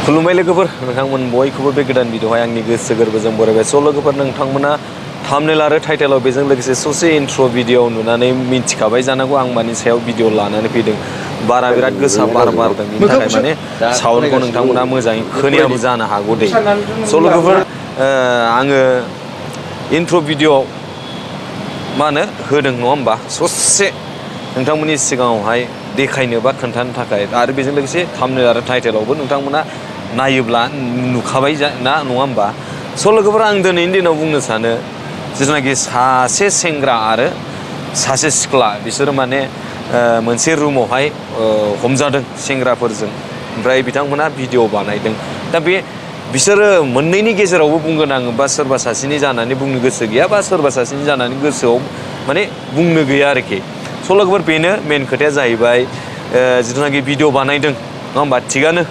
खुलुमबाय लोगोफोर नोंथांमोन बयखौबो बे गोदान भिडिअआवहाय आंनि गोसो गोरबोजों बरायबाय। स' लोगोफोर नोंथांमोना थाम्बनेल आरो टाइटेलाव बेजों लोगोसे ससे इन्ट्र' भिडिअ नुनानै मिथिखाबाय जानांगौ आं मानि सायाव भिडिअ लानानै फैदों। बारा बिराद गोसा बार बारदों बिनि थाखाय माने साउन्डखौ नोंथांमोना मोजाङै खोनायाबो जानो हागौ दे। स' लोगोफोर आङो इन्ट्र' भिडिअ मा होनो होदों नङा होमबा ससे नोंथांमोननि सिगाङावहाय देखायनो बा खोन्थानो थाखाय आरो बेजों लोगोसे थाम्बनेल आरो टाइटेलावबो नोंथांमोना नायोब्ला नुखाबाय ना नङा होमबा। स' लोगोफोर आं दिनैनि दिनाव बुंनो सानो जिथुनाखि सासे सेंग्रा आरो सासे सिख्ला बिसोरो माने मोनसे रुमावहाय हमजादों सेंग्राफोरजों, ओमफ्राय बिथांमोना भिडिअ बानायदों। दा बे बिसोरो मोननैनि गेजेरावबो बुंगोन आङो, बा सोरबा सासेनि जानानै बुंनो गोसो गैया बा सोरबा सासेनि जानानै गोसोआव माने बुंनो गैया आरोखि। स' लोगोफोर बेनो मेन खोथाया जाहैबाय जिथुनाखि भिडिअ बानायदों नङा होमबा थिगानो,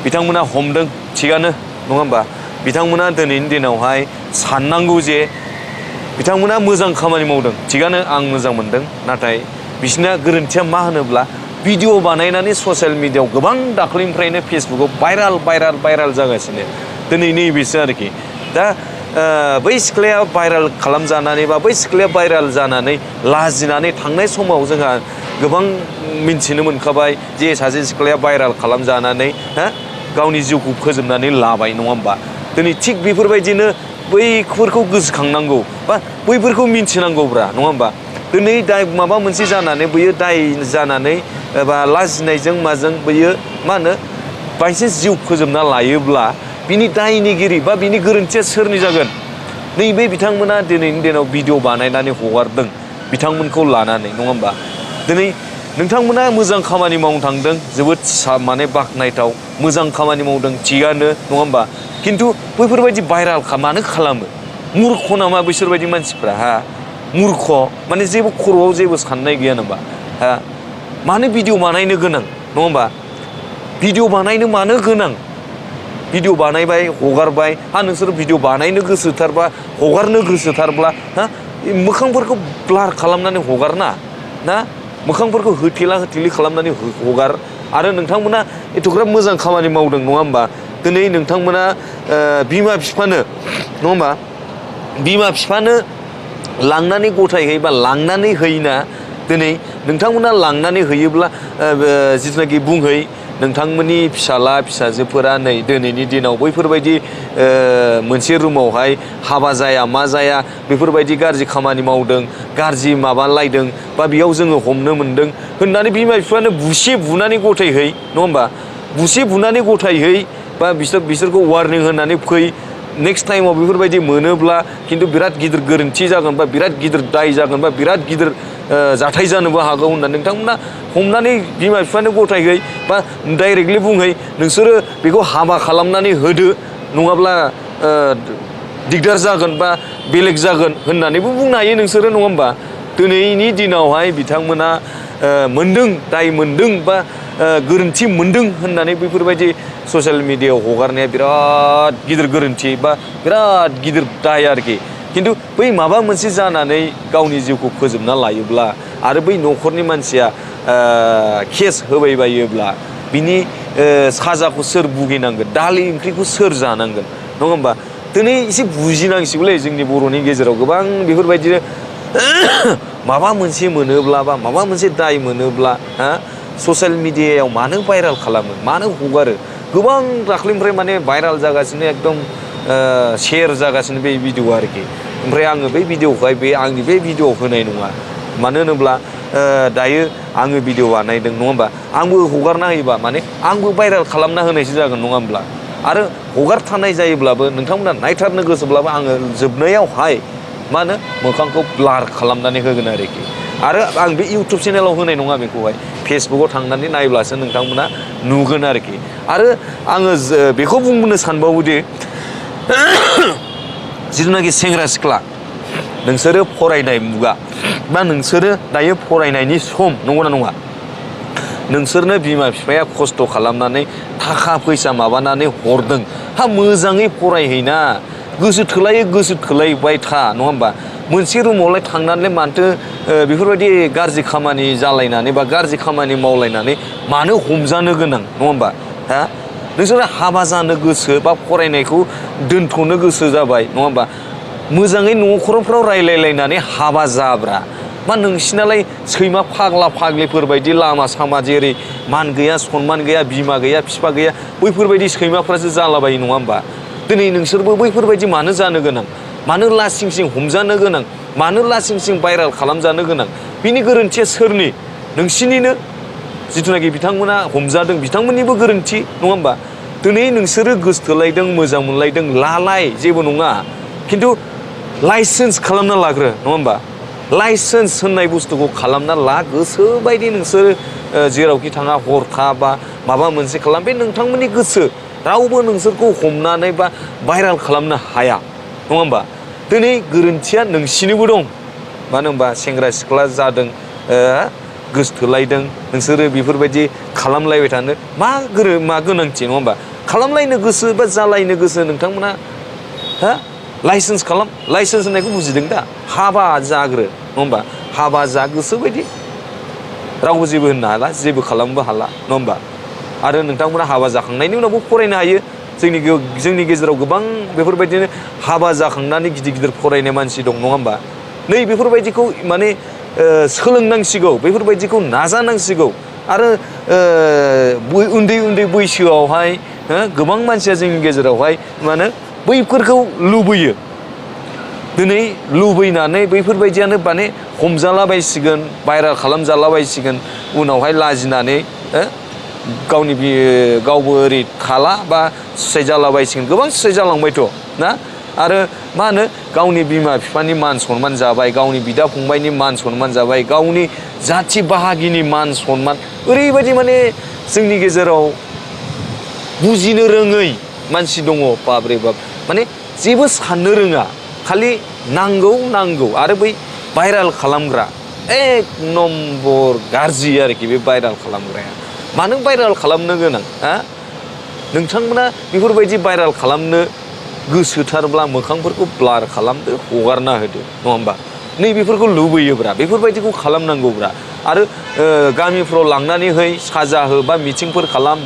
बिथांमोना हमदों थिगानो नङा होमबा। बिथांमोना दिनैनि दिनावहाय साननांगौ जे बिथांमोना मोजां खामानि मावदों थिगानो, आं मोजां मोनदों। नाथाय बिसोरना गोरोन्थिया मा होनोब्ला भिडिअ बानायनानै ससियेल मिडियाआव गोबां दाख्लैनिफ्रायनो फेसबुकआव भाइराल जागासिनो दिनै नैबेसो आरोखि। दा बै सिख्लाया भाइराल खालामजानानै बा बै सिख्लाया भाइराल जानानै लाजिनानै थांनाय समाव जोंहा गोबां मिन्थिनो मोनखाबाय जे सासे सिख्लाया भाइराल खालामजानानै गावनि जिउखौ फोजोबनानै लाबाय नङा होमबा। दिनै थिग बेफोरबायदिनो बैफोरखौ गोसोखांनांगौ बा बैफोरखौ मिन्थिनांगौब्रा नङा होमबा। दिनै दाय माबा मोनसे जानानै बैयो दाय जानानै बा लाजिनायजों माजों बैयो मा होनो बायसान्स जिउ फोजोबना लायोब्ला बिनि दायनिगिरि बा बिनि गोरोन्थिया सोरनि जागोन? नैबे बिथांमोना दिनैनि दिनाव भिडिअ बानायनानै हगारदों बिथांमोनखौ लानानै नङा होमबा। दिनै नोंथांमोना मोजां खामानि मावनो थांदों, जोबोद माने बाख्नायथाव मोजां खामानि मावदों थिगानो नङा होमबा। खिन्थु बैफोरबायदि भाइराल मानो खालामो? मुर्ख नामा बिसोरबायदि मानसिफ्रा? मुर्ख माने जेबो खर'आव जेबो साननाय गैया नामा? मानो भिडिअ बानायनो गोनां नङा होमबा। भिडिअ बानायनो मानो गोनां? भिडिअ बानायबाय हगारबाय, नोंसोर भिडिअ बानायनो गोसोथारबा हगारनो गोसोथारब्ला मोखांफोरखौ ब्लार खालामनानै हगारना ना, मोखांफोरखौ होथेला होथेलि खालामनानै हगार। आरो नोंथांमोना एथ'ग्राब मोजां खामानि मावदों नङा होमबा। दिनै नोंथांमोना बिमा बिफानो नङा होमबा, बिमा बिफानो लांनानै गथायहैबा लांनानै हैना दिनै नोंथांमोना लांनानै हैयोब्ला जिथुनाखि बुंहै नोंथांमोननि फिसाला फिसाजोफोरा नै दिनैनि दिनाव बैफोरबायदि मोनसे रुमावहाय हाबा जाया मा जाया बेफोरबायदि गाज्रि खामानि मावदों, गाज्रि माबालायदों बा बेयाव जोङो हमनो मोनदों होननानै बिमा बिफानो बुसे बुनानै गथायहै नङा होमबा। बुसे बुनानै गथायहै बा बिसोरखौ वार्निं होनानै फै। नेक्स्ट टाइमाव बेफोरबायदि मोनोब्ला खिन्थु बिराद गिदिर गोरोन्थि जागोन बा बिराद गिदिर दाय जागोन बा बिराद गिदिर जाथाय जानोबो हागौ होननानै नोंथांमोना हमनानै बिमा बिफानो गथायहै बा डाइरेक्टलि बुंहै नोंसोरो बेखौ हाबा खालामनानै होदो, नङाब्ला दिगदार जागोन बा बेलेग जागोन होननानैबो बुंनो हायो नोंसोरो नङा होमबा। दिनैनि दिनावहाय बिथांमोना मोनदों, दाय मोनदों बा गोरोन्थि मोनदों होननानै बेफोरबायदि ससियेल मिडियाआव हगारनाया बिराद गिदिर गोरोन्थि बा बिराद गिदिर दाय आरोखि। खिन्थु बै माबा मोनसे जानानै गावनि जिउखौ फोजोबना लायोब्ला आरो बै न'खरनि मानसिया केस होबायबायोब्ला बिनि साजाखौ सोर भुगिनांगोन, दालि ओंख्रिखौ सोर जानांगोन नङा होमबा। दिनै एसे बुजिनांसिगौलै जोंनि बर'नि गेजेराव गोबां बेफोरबायदिनो माबा मोनसे मोनोब्ला बा माबा मोनसे दाय मोनोब्ला ससियेल मिडियायाव मानो भाइराल खालामो, मानो हगारो? गोबां दाख्लैनिफ्राय माने भाइराल जागासिनो, एकदम शेयार जागासिनो बे भिडिअ आरोखि। ओमफ्राय आङो बे भिडिअखौहाय आंनि बे भिडिअआव होनाय नङा। मानो होनोब्ला दायो आङो भिडिअ बानायदों नङा होमबा, आंबो हगारना होयोबा माने आंबो भाइराल खालामना होनायसो जागोन नङा होमब्ला। आरो हगारथारनाय जायोब्लाबो नोंथांमोना नायथारनो गोसोब्लाबो आङो जोबनायावहाय मा होनो मोखांखौ ब्लार खालामनानै होगोन आरोखि। आरो आं बे इउटुब चेनेलाव होनाय नङा, बेखौहाय फेसबुकाव थांनानै नायब्लासो नोंथांमोना नुगोन आरोखि। आरो आङो बेखौ बुंनो सानबावोदि जिथुनाखि सेंग्रा सिख्ला नोंसोरो फरायनाय मुगा बा नोंसोरो दायो फरायनायनि सम नंगौना नङा। नोंसोरनो बिमा बिफाया खस्थ' खालामनानै थाखा फैसा माबानानै हरदों, मोजाङै फरायहैना गोसो थोलायबाय था नङा होमबा। मोनसे रुमावलाय थांनानै मानोथो बेफोरबायदि गाज्रि खामानि जालायनानै बा गाज्रि खामानि मावलायनानै मानो हमजानो गोनां नङा होमबा। नोंसोरो हाबा जानो गोसो बा फरायनायखौ दोनथ'नो गोसो जाबाय नङा होमबा मोजाङै न'खरफ्राव रायलायलायनानै हाबा जाब्रा मा नोंसिनालाय सैमा फाग्ला फाग्लिफोरबायदि लामा सामा जेरै मान गैया सनमान गैया बिमा गैया बिफा गैया बैफोरबायदि सैमाफ्रासो जालाबायो नङा होमबा दिनै नोंसोरबो बैफोरबायदि मानो जानो गोनां मानो लासिं सिं हमजानो गोनां मानो लासिं सिं भाइराल खालामजानो गोनां बिनि गोरोन्थिया सोरनि नोंसिनिनो जिथुनाखि बिथांमोना हमजादों बिथांमोननिबो गोरोन्थि नङा होमबा दिनै नोंसोरो गोसथोलायदों मोजां मोनलायदों लालाय जेबो नङा खिन्थु लाइसेन्स खालामना लाग्रो नङा होमबा लाइसेन्स होननाय बुस्थुखौ खालामना ला गोसोबायदि नोंसोरो जेरावखि थाङा हर था बा माबा मोनसे खालाम बे नोंथांमोननि गोसो रावबो नोंसोरखौ हमनानै बा भाइराल खालामनो हाया नङा होमबा दिनै गोरोन्थिया नोंसिनिबो दं मानो होनबा सेंग्रा सिख्ला जादों गोसथोलायदों नोंसोरो बेफोरबायदि खालामलायबाय थानो मा गोनांथि नङा होमबा खालामलायनो गोसो बा जालायनो गोसो नोंथांमोना हा लाइसेन्स खालाम लाइसेन्स होननायखौ बुजिदों दा हाबा जाग्रो नङा होमबा हाबा जा गोसोबायदि रावबो जेबो होननो हाला जेबो खालामनोबो हाला नङा होमबा आरो नोंथांमोना हाबा जाखांनायनि उनावबो फरायनो हायो जोंनि गेजेराव गोबां बेफोरबायदिनो हाबा जाखांनानै गिदिर गिदिर फरायनाय मानसि दं नङा होमबा नै बेफोरबायदिखौ माने सोलोंनांसिगौ बेफोरबायदिखौ नाजानांसिगौ आरो उन्दै उन्दै बैसोआवहाय गोबां मानसिया जोंनि गेजेरावहाय माने बैफोरखौ लुबैयो दिनै लुबैनानै बैफोरबायदियानो माने हमजालाबायसिगोन भाइराल खालामजालाबायसिगोन उनावहाय लाजिनानै गावबो ओरै थाला बा सुइसाइड जालाबायसिगोन गोबां सुइसाइड जालांबायथ' ना आरो मा होनो गावनि बिमा बिफानि मान सनमान जाबाय गावनि बिदा फंबायनि मान सनमान जाबाय गावनि जाथि बाहागिनि मान सनमान ओरैबायदि माने जोंनि गेजेराव बुजिनो रोङै मानसि दङ बाब्रे बाब माने जेबो साननो रोङा खालि नांगौ आरो बै भाइराल खालामग्रा एक नम्बर गाज्रि आरोखि बे भाइराल खालामग्राया मानो भाइराल खालामनो गोनां नोंथांमोना बेफोरबायदि भाइराल खालामनो गोसोथारब्ला मोखांफोरखौ ब्लार खालामदो हगारना होदो नङा होमबा नै बेफोरखौ लुबैयोब्रा बेफोरबायदिखौ खालामनांगौब्रा आरो गामिफ्राव लांनानै साजा हो बा मिटिंफोर खालाम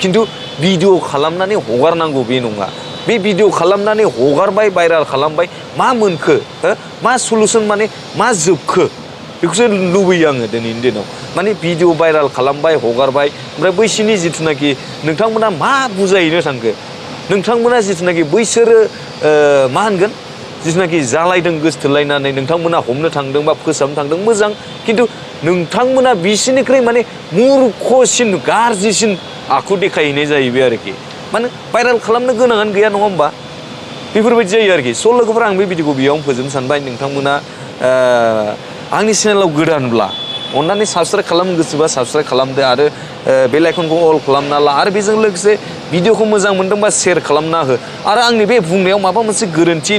खिन्थु भिडिअ खालामनानै हगारनांगौ बे नङा बे भिडिअ खालामनानै हगारबाय भाइराल खालामबाय मा मोनखो मा सलुसन माने मा जोबखो बेखौसो लुबैयो आङो दिनैनि दिनाव माने भिडिअ भाइराल खालामबाय हगारबाय ओमफ्राय बैसोरनि जिथुनाखि नोंथांमोना मा बुजायहैनो थांखो नोंथांमोना जिथुनाखि बैसोरो मा होनगोन जिथुनाखि जालायदों गोसथोलायनानै नोंथांमोना हमनो थांदों बा फोसाबनो थांदों मोजां खिन्थु नोंथांमोना बिसोरनिख्रुइ माने मुर्खसिन गाज्रिसिन आखु देखायहैनाय जाहैबाय आरोखि माने भाइराल खालामनो गोनाङानो गैया नङा होमबा बेफोरबायदि जायो आरोखि स' लोगोफोरा आं बे भिडिअखौ बेयावनो फोजोबनो सानबाय नोंथांमोना आंनि चेनेलाव गोदानब्ला अन्नानै साबसक्राइब खालामनो गोसोबा साबसक्राइब खालामदो आरो बेल आइकनखौ अल खालामना ला आरो बेजों लोगोसे भिडिअखौ मोजां मोनदोंबा शेयार खालामना हो आरो आंनि बे बुंनायाव माबा मोनसे गोरोन्थि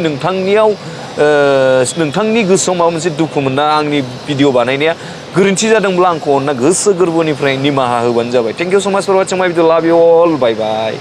नोंथांनि गोसोआव माबा मोनसे दुखु मोनना आंनि भिडिअ बानायनाया गोरोन्थि जादोंब्ला आंखौ अनना गोसो गोरबोनिफ्राय निमाहा होबानो जाबाय थेंक इउ सो माच फर वाचिं माय भिडिअ लाभ इउ अल बाय बाय